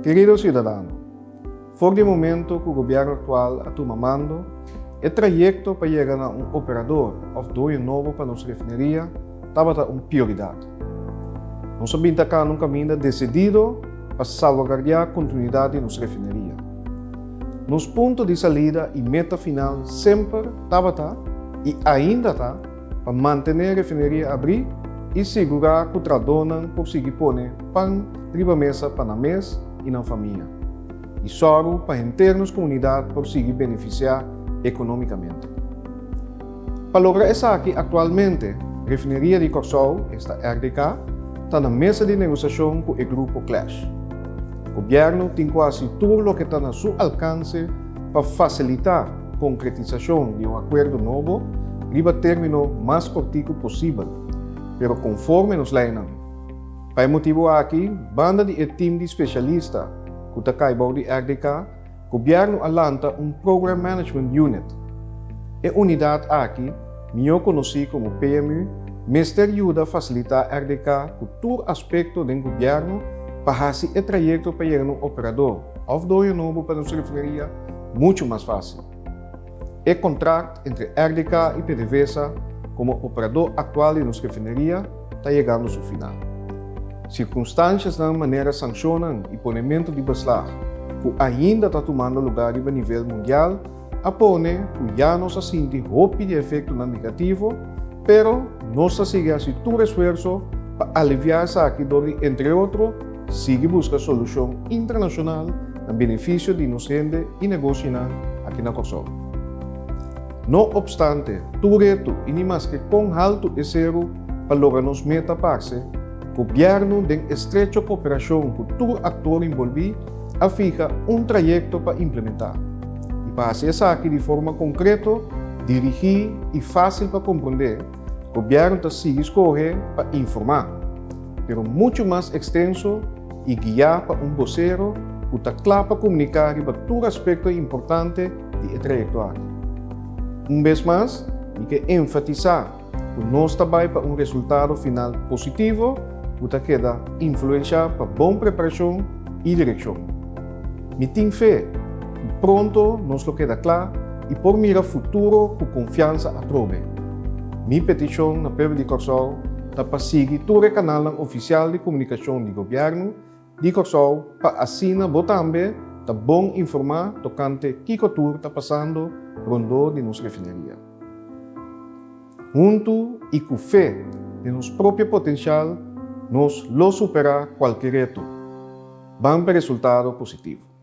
Kerido siudadano, for di e momento ku gobièrnu aktual a tuma mando, e trayekto pa yega na un operador òf doño nobo pa nos refineria tabata un prioridat. Nos a bin ta kana un kaminda desidido pa salvaguardiá kontinuidat di nos refineria. Nos punto di salida i meta final semper tabata i ainda ta pa mantené refineria abrí i sigurá ku trahadónan por sigui pone pan riba mesa pa nan mes i nan famia, i sòru pa henter nos komunidat por sigui benefisiá ekonómikamente. Pa logra esaki aktualmente Refineria di Kòrsou, esta RDK, ta na mesa di negosiashon ku e grupo Clash. Gobièrnu tin ku hasi tur loke ta na su alkanse pa fasilitá konkretisashon di un akuerdo nobo riba término mas kòrtiku posibel, pero konforme nos leinan. Pa e motibu aki, banda di e tim di spesialista ku ta kai bou di RDK, gobièrnu a lanta un Program Management Unit. E unidat aki, mihó konosí komo PMU, mester yuda fasilitá RDK ku tur aspekto den gobièrnu pa hasi e trayekto pa yega na un operador òf doño nobo pa nos refineria muchu mas fásil. E kontrakt entre RDK i PDVSA komo operador aktual di nos refineria ta yegando su final. Sirkunstansiasnan manera sanshonnan i ponementu di beslag ku ainda ta tumando lugá riba nivel mundial a pone ku ya nos a sinti hopi di efektonan negativo, pero nos ta sigui hasi tur esfuerso pa aliviá esaki dor di entre otro sigui buska solushon internashonal na benefisio di nos hende i negoshinan aki na Kòrsou. No opstante tur reto i ni maske kon haltu e seru pa logra nos meta parse, gobièrnu den estrecho koperashon ku tur aktor inbolbí a fiha un trayekto pa implementá. I pa hasi esaki di forma konkreto, dirigí i fásil pa komprondé, gobièrnu ta sigui skohe pa informá, pero muchu mas ekstenso i guiá pa un bosero ku ta kla pa komuniká riba tur aspekto importante di e trayekto aki. Un bes mas, mi ke enfatisá ku nos ta bai pa un resultado final positivo ku ta keda influenshá pa bon preparashon i direkshon. Mi tin fe ku pronto nos lo keda kla i por mira futuro ku konfiansa atrobe. Mi petishon na pueblo di Kòrsou ta pa sigui tur e kanalnan ofisial di komunikashon di gobièrnu di Kòrsou pa asina bo tambe ta bon informá tokante kiko tur ta pasando rondó di nos refineria. Huntu i ku fe den nos propio potensial nos lo superá kualke reto. Ban pa e resultado positivo.